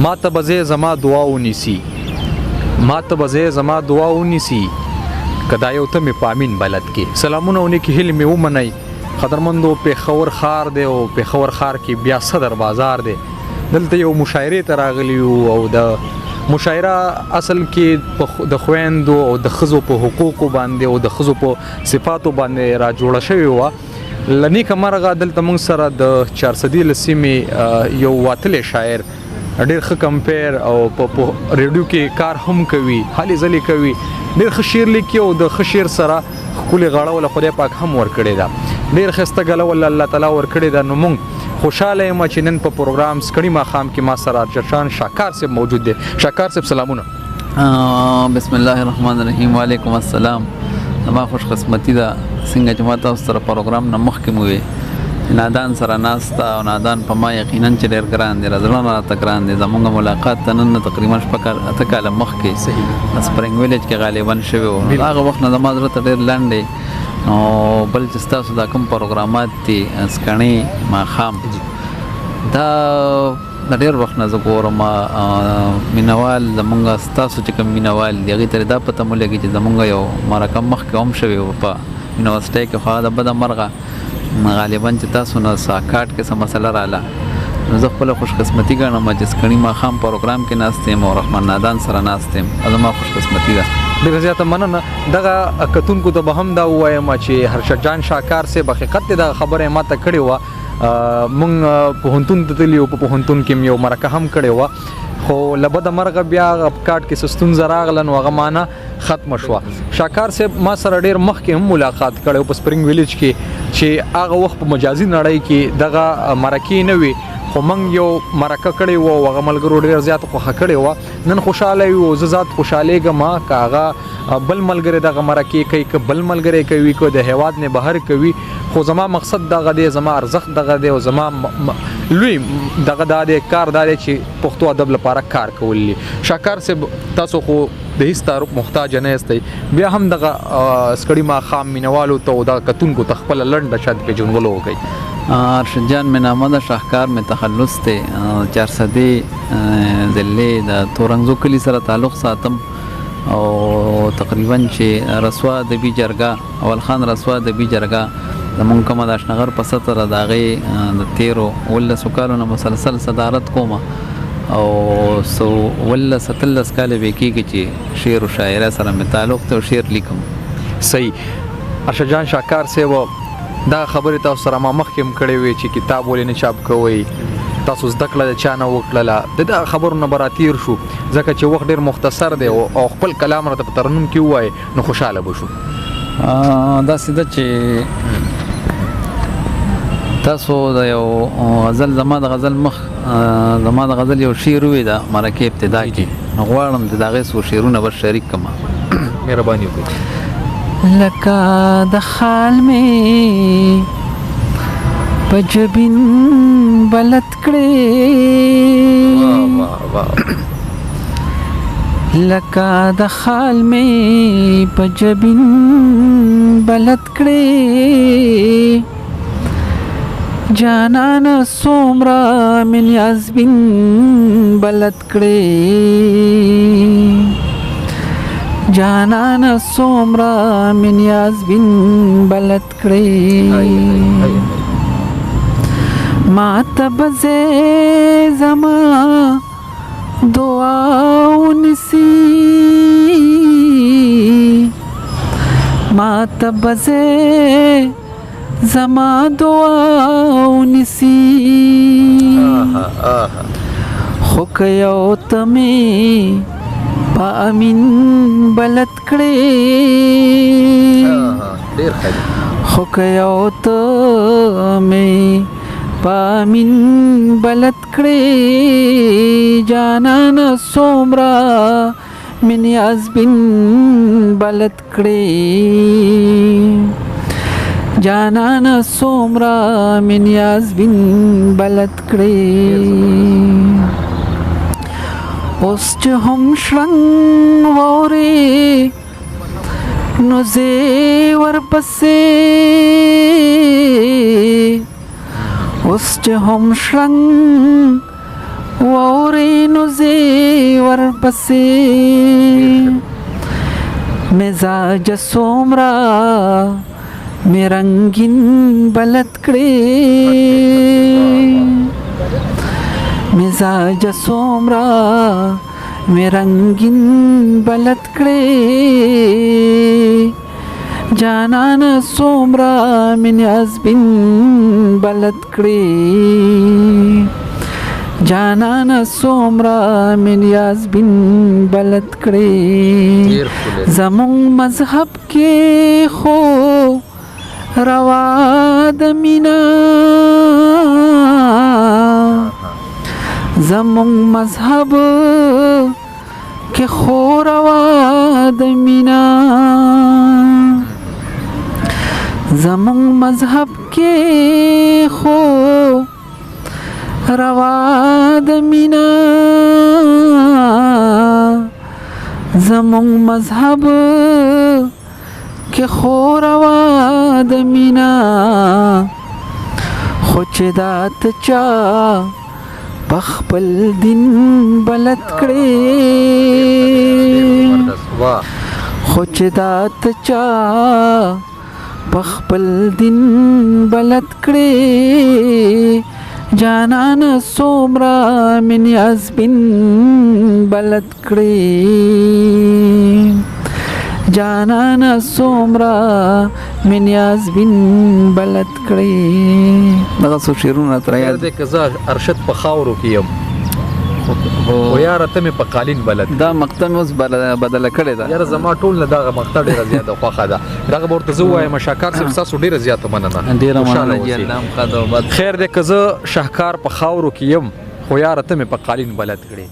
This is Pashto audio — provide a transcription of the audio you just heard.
ما ته به ځای زما دعا ونیسي، ما ته به ځای زما دعا ونیسي، که دا یو ته مې په امین بلد کې. سلامونه او نیکې هیلې مې ومنئ. قدرمندو، پېښور ښار دی او پېښور ښار کې بیا صدر بازار دی. دلته یو مشاعرې ته راغلي یو او د مشاعره اصل کې د خویندو او د ښځو په حقوقو باندې او د ښځو په صفاتو باندې را جوړه شوې وه. له نیکه مرغه دلته موږ سره د چارسدي له سیمې یو وتلی شاعر، ډېر ښه کمپیر او په ریډیو کې کار هم کوي، هلې ځلې کوي، ډېر ښه شعر لیکي او د ښه شعر سره ښکلې غاړه وله خدای پاک هم ورکړې ده، ډېر ښایسته ګله وله الله تعالی ورکړې ده. نو موږ خوشحاله یم چې نن په پروګرام سکړي ماښام کې ما سره ارشد شاکار صاحب موجود دی. شاکار صاحب سلامونه. بسم الله الرحمن الرحیم. وعلیکم السلام. زما خوش قسمتي ده، څنګه چې ما تاسو سره پروګرام نه مخکې مو وی، نادان سره ناسته او نادان په ما یقینا چې ډېر ګران دی، زړه نه راته ګران دی. زمونږ ملاقات ته نن تقریبا شپږ اته کاله مخکې سپرنګ ویلیج کې غالبا شوی و. هغه وخت نه زما زړه ته ډېر لنډ دی. نو بل چې ستاسو دا کوم پروګرامات دي، سکڼې ماښام، دا د ډېر وخت نه زه ګورم. مینوال زمونږ، ستاسو چې کوم مینوال دي، هغې ته دا پته مو لګي چې زمونږ یو مرکه مخکې هم شوې وه په یونیورسټۍ کې، خو هغه د بده مرغه غالبا چې تاسو نه ساکاټ کې څه مسله راله. نو زه خپله خوشقسمتي ګڼم چې سکڼي ماښام پروګرام کې ناست یم او رحمان نادان سره ناست یم، زما خوشقسمتي ده. ډېره زیاته مننه. دغه کتونکو ته به هم دا ووایم چې هرشد جان شاکار صاحب حقیقت دی، دغه خبره یې ماته کړې وه. مونږ پوهنتون ته تللي وو، په پوهنتون کې مې یو مرکه هم کړې وه، خو له بده مرغه بیا هغه کارت کې څه ستونزه راغله، نو هغه مانه ختمه شوه. شاکار صاحب ما سره ډېر مخکې هم ملاقات کړی و په سپرینګ ویلیج کې، چې هغه وخت په مجازي نړۍ کې دغه مرکې نه وې، خو موږ یو مرکه کړې وه او هغه ملګرو ډېره زیاته خوښه کړې وه. نن خوشحاله یو، زه ذات خوشحالېږم که هغه بل ملګری دغه مرکې کوي، که بل ملګری کوي، که د هیواد نه بهر کوي، خو زما مقصد دغه دی، زما ارزښت دغه دی او زما لوی دغه دا دی، کار دا دی چې پښتو ادب لپاره کار کول دي. شاکار صاحب، تاسو خو د هیڅ تعارف محتاج نه یاستئ، بیا هم دغه سکړي ماښام مینوالو ته او دغه کتونکو ته خپله لنډه شاید پېژندګلو وکړئ. ارشد جان مې نامه ده، شاهکار مې تخلص دی. چارسدې ضلع د تورنګزو کلي سره تعلق ساتم او تقریبا چې رسوا ادبي جرګه، اول خان رسوا ادبي جرګه زمونږ کومه د اشنغر په سطح ده، د هغې د تېرو 17 کالو نه مسلسل صدارت کوم او څو 17 18 کاله به کېږي چې شعر و شاعره سره مې تعلق دی او شعر لیکم. صحیح. ارشد جان شاکار صاحب، دا خبرې تاسو سره ما مخکې هم کړې وې چې کتاب ولې نه چاپ کوئ، تاسو زده کړه د چا نه وکړله، د دغه خبرو نه به راتېر شو، ځکه چې وخت ډېر مختصر دی او خپل کلام راته په ترنم کې ووایې نو خوشحاله به شو. داسې ده چې تاسو د یو غزل، زما د غزل مخ، زما د غزل یو شعر ووی د مرکې ابتدا کې، نو غواړم چې د هغې څو شعرونه به شریک کړم. مهرباني وکړئ. لکه د خال مې په جبین بلد کړې، لکه د خال مې په جبین بلد کړې، جانان څومره مې نیازبین بلد کړې، جانان څومره مې نیازبین بلد کړې، ما ته به ځې زما دعا ونیسي، ما ته به ځې زما دعا ونیسي، خو که یو ته مې په امین بلد کړې، خو که یو ته مې په امین بلد کړې، جانان څومره مې نیازبین بلد کړې، جانان څومره مې نیازبین بلد کړې. اوس چې هم شرنګ واورې نو زه ورپسې، اوس چې هم شرنګ واورې نو بوزي ورپسې. مزاج څومره مې رنګین بلد کړې، مزاج څومره مې رنګین بلد کړې، جانان څومره مې نیازبین بلد کړې، جانان څومره مې نیازبین بلد کړې. زمونږ مذهب کې خو روا د مینا، زمونږ مذهب کې خو روا د مینا، زمونږ مذهب کې خو روا د مینا، زمونږ مذهب کې خو روا د مینا. خو چې دا ته چا په خپل دین بلد کړې، خو چې دا ته چا په خپل دین بلد کړې، جانان څومره مې نیازبین بلد کړې، جانان څومره مې نیازبین بلد کړې. دغه څو شعرونه تر یاد دی که زه ارشد په خاورو کې یم، خو یاره ته مې په قالین بلد. دا مقطع مې اوس بدله کړې ده. یاره زما ټول نه دغه مقطع ډېره زیاته خوښه ده. دغه به ورته زه ووایم. شاهکار صاحب ستاسو ډېره زیاته مننه. ډېره مننه جي، الله هم ښاد او آباد. خیر دی که زه شاهکار په خاورو کې یم، خو یاره ته مې په قالین بلد کړې.